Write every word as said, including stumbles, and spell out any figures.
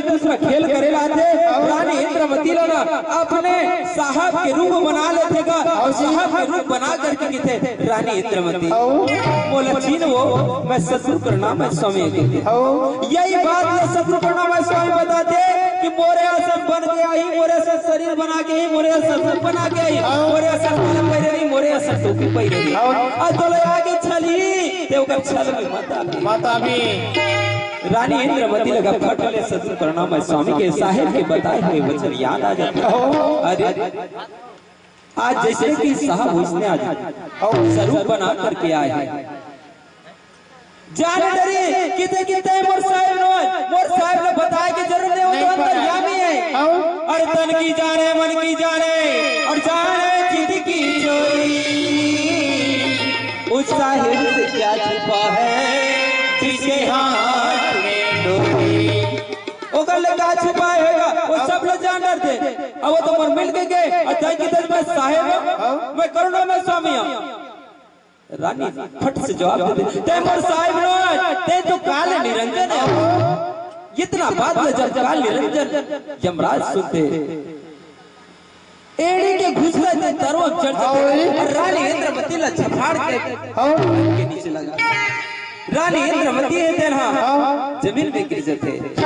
दूसरा खेल करे ला आथे। रानी इंद्रमती ला ना अपने साहब के रूप बना लेथे गा, अउ साहब के रूप बना करके कहिथे, "रानी इंद्रमती, अउ? मोला चिन्हव, मैं शत्रुघ्न नाम है स्वामी" कहिथे। अउ? यही बात ला शत्रुघ्न नाम है स्वामी बताथे कि मोरे असन बन के आही, मोरे असन शरीर बना के आही, मोरे असन रूप बना के आही, अउ? मोरे असन माला पहिरे रही, मोरे असन टोपी पहिरे रही। अउ? अउ तोला आगे छलही, ते ओकर छल में मत आबे। मत आबे। रानी इंद्रमती लगा फट ले शत्रुघ्न नाम है स्वामी के साहेब के बताए हुए वचन याद आ जाथे। अरे, आज जैसे कि साहब वैसने आज स्वरूप बना करके आए हैं। जान डरे, कहिथे, "कहिथे मोर साहेब नोहे, मोर साहेब ला बताए के जरूरत नहीं, वो तो अंतर्यामी है।" अउ? अरे तन की जाने, मन की जाने, और जाने चित की चोरी। उस साहेब से क्या छुपा है, जिसके हाथ में डोरी। ओकर ले का छुपाए होगा, वो सब लोग जान डरथे। अब वो तो मोर मिल के गए, और तैं कहिथस मैं साहेब हूँ, मैं करुणा में स्वामी हूँ। रानी फट से जवाब देथे, "तैं मोर साहेब नोहे, तैं तो काल निरंजन है।" इतना बात ला जब काल निरंजन यमराज सुनथे, एड़ी के घुसता ते तरवा चढ़ जाथे। हाँ। और रानी इंद्रमती ला छफाड़ के हाँ। के नीचे लगा। रानी इंद्रमती हे तेन हा हाँ। जमीन में गिर जाथे।